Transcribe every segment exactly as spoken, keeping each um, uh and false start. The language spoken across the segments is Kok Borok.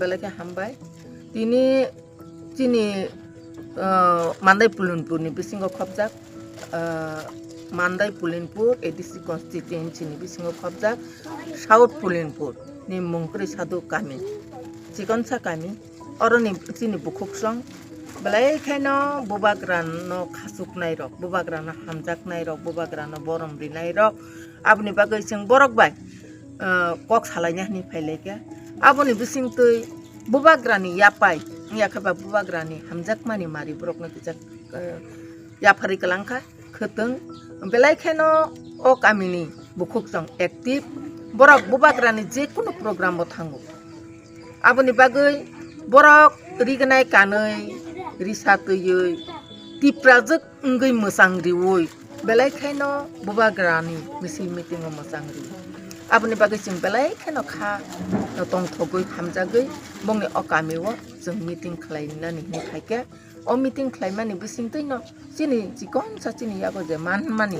Belai khe hambai. Tini chini, ah, Mandai Pulinpur ni bisingo khopjak, ah, Mandai Pulinpur A D C constituency ni bisingo khopjak South Pulinpur ni Mungkri Sadhu kami, chikonsa kami, oroni chini bukhuksong belai kheno bubagrano khachuknai rok, bubagrano hamjaknai rok, bubagrano borom rinai rok, aboni bagwi chwng borok bai, ah, kok salaina hinwi phailaikha. Aboni bisingtwi bubagrani yapai, wngya khe ba bubagrani hamjakmani mari borokno kisa, ah, yapharwi kwlangkha, khwtwng. Belai kheno o kamini bukhuksong active, borok bubagrani jekunu program o thango. Aboni bagwi borok rignai kanwi, risa twiwi, tiprajwk wngwi mwchang riwi, belai kheno bubagrani misil meeting o mwchang riwi. Aboni bagwi chwng belai kheno kha tongthogwi hamjagwi bongni o kami o chwng meeting khlainani hinwi phaikhe. O meeting khlaimani bisingtwino chini chikonsa chini yago je manmani,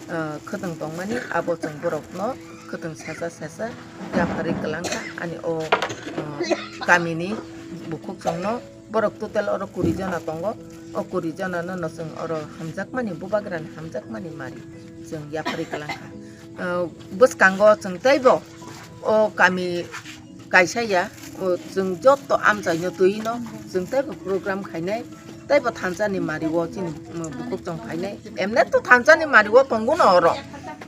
ah, khwtwng tongmani, abo chwng borokno khwtwng sesa sesa yapharwi kwlangkha ani o, ah, kamini bukhuksongno. Borok total oro kuri jona tongo. O kuri jona no, no chwng oro hamjakmani, bubagrani hamjakmani mari chwng yapharwi kwlangkha. Ah, bwskango chwng teibo o kami kaisa ya, o chwng joto amchaino twi no chwng teibo program khainai, teibo thansa ni mari o chini, um, bukhuksong phainai. Emne to thansa ni mari o tongo no oro.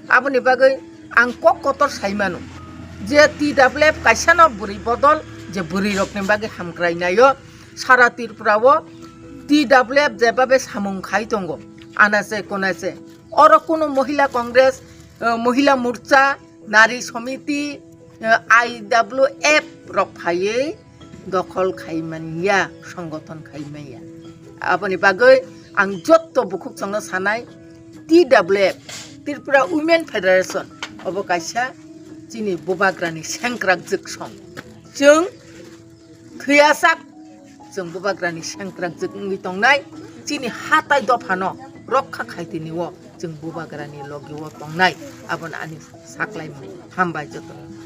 Aboni bagwi ang kok kotor sai mano je T W F kaisa no bwrwi bodol je bwrwi rok ni bagwi hamkrai nai o. Sara Tripura o T W F jebabe samung khai tongo, anase konase. Oro kunu Mohila Congress, eh, Mohila Morcha, Nari Samiti, eh, I W F rok phaiwi dokhol khai manya, songgothon khai manya. Aboni bagwi ang jotto bukhuksongno sanai, T W F, Tripura Women Federation, obo kaisa chini bubagrani sengkrakjwk song. Chwng thwiyasak chwng bubagrani sengkrakjwk wngwi tongnai, chini ha tai dophano rokha khaitini o chwng bubagrani logi o tongnai, abono ani saklaimung. Hambai jotono.